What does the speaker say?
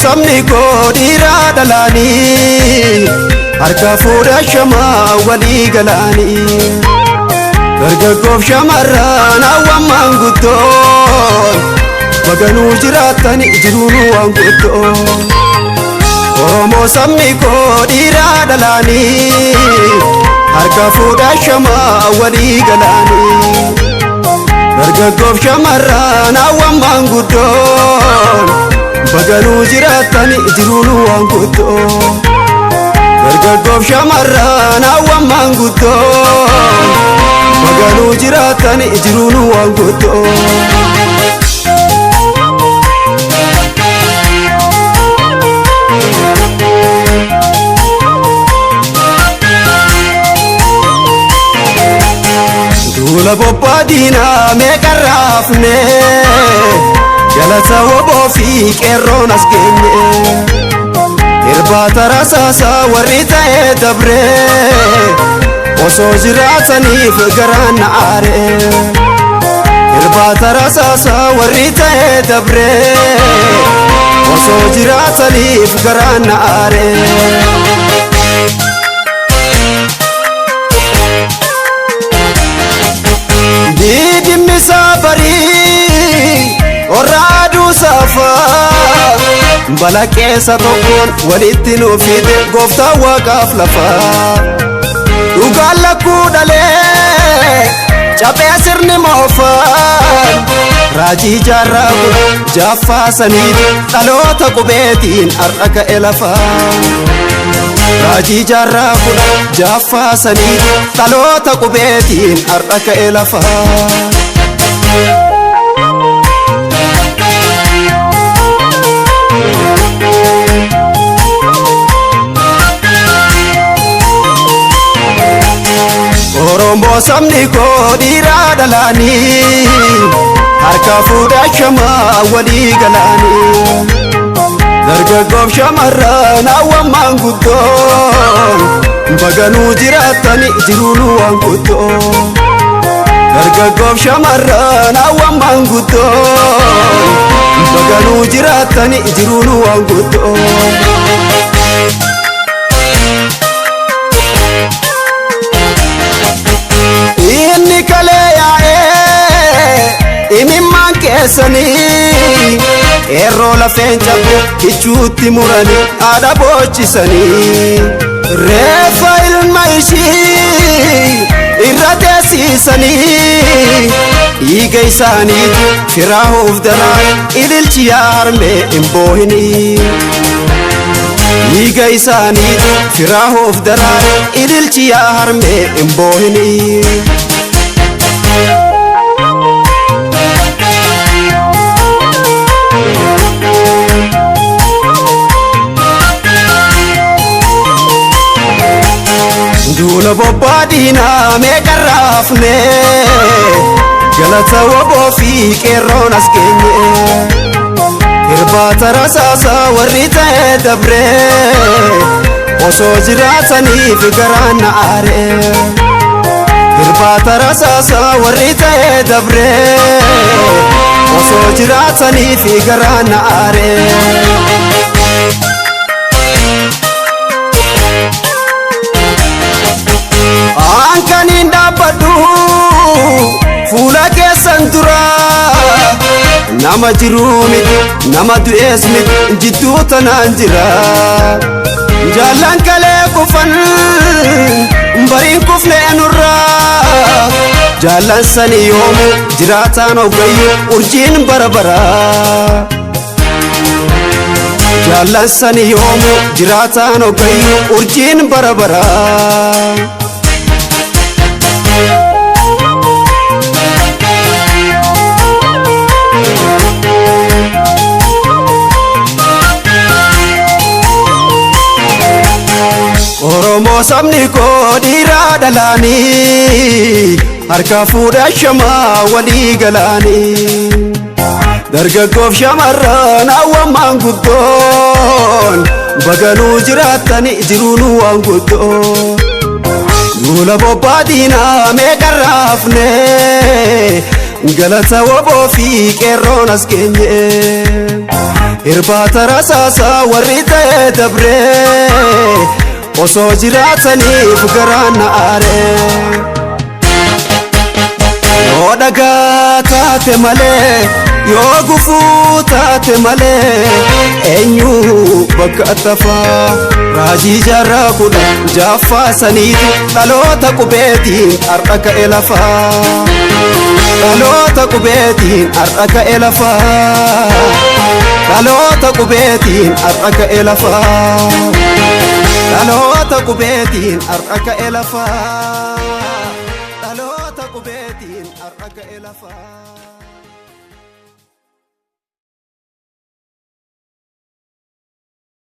Sabni koo dhiiraa dhalaanii harka fuudha shamaa walii galaanii dargaggoof shamarran hawwan maanguddoon baganuu jiraatan jiruun waan guddoo. Oromoo sabni koo dhiiraa dhalaanii harka fuudha shamaa walii galaanii dargaggoof shamarran hawwan maanguddoon baganuu jiraatan jiruun waan guddoo. Dargaggoof shamarran hawwan maanguddoon baganuu jiraatan jiruun waan guddoo. Duula bobbaa diinaa meeqa raafne galata woboo fi qeerroon as geenye irbaata rasaasaa warri ta'ee dabre osoo jiraataniif garaan na aare irbaata rasaasaa warri ta'ee dabre osoo jiraataniif garaan na aare. Didimmi saafarii orraaduu saafaa balaqqeessa tokkoon walitti nu fide gooftaan waaqaaf lafaa dhugaan lakkuu dhalee caphee sirni moofaan raajii jaarraa kun jaaffaa saniiti dhaloota qubeetiin har'a ka'e lafaa. Raajii jaarraa kun jaaffaa saniiti dhaloota qubeetiin har'a ka'e lafaa. Oromoo sabni koo dhiiraa dhalaanii harka fuudha shamaa walii galaanii dargaggoof shamarran hawwan maanguddoon baganuu jiraatan jiruun waan guddoo. Dargaggoof shamarran hawwan maanguddoon baganuu jiraatan jiruun waan guddoo. Inni kalee yaa'ee imimmaan keessanii qeerroo lafeen cabde kichuutti muranii haadha boochisanii reeffa ilma ishii irra teessisanii dhiiga isaaniitu firaahuuf daraa ililchi yaa harmee hin boohinii. Dhiiga isaaniitu firaahuuf daraa ililchi yaa harmee hin boohinii. Duula bobbaa diinaa meeqa raafne galata woboo fi qeerroon as geenye irbaata rasaasaa warri ta'ee dabre osoo jiraataniif garaan na aare irbaata rasaasaa warri ta'ee dabre osoo jiraataniif garaan na aare. Aankaniin dhaabbadhu fuula keessan dura nama jiruu miti nama du'ees miti jidduu tanaan jira jaallan kalee kufan bariin kufne nurra jaallan sani yoomu jiraataan hogayyu urjiin bara bara jaallan sani yoomu jiraataan hogayyu urjiin bara bara. Oromoo sabni koo dhiiraa dhalaanii harka fuudha shamaa walii galaanii dargaggoof shamarran hawwan maanguddoon baganuu jiraatan jiruun waan guddoo. Duula bobbaa diinaa meeqa raafne galata woboo fi qeerroon as geenye. Irbaata rasaasaa warri ta'ee dabree osoo jiraataniif garaan na aaree. Yoo dhagaa taate malee, yoo gufuu taate malee, eenyu bakka attafaa raajii jaarraa 16ffaa saniitu dhaloota qubeetiin har'a ka'e lafaa. Dhaloota qubeetiin har'a ka'e lafaa. Dhaloota qubeetiin har'a ka'e lafaa. Dhaloota qubeetiin har'a ka'e lafaa. Dhaloota qubeetiin har'a ka'e lafaa.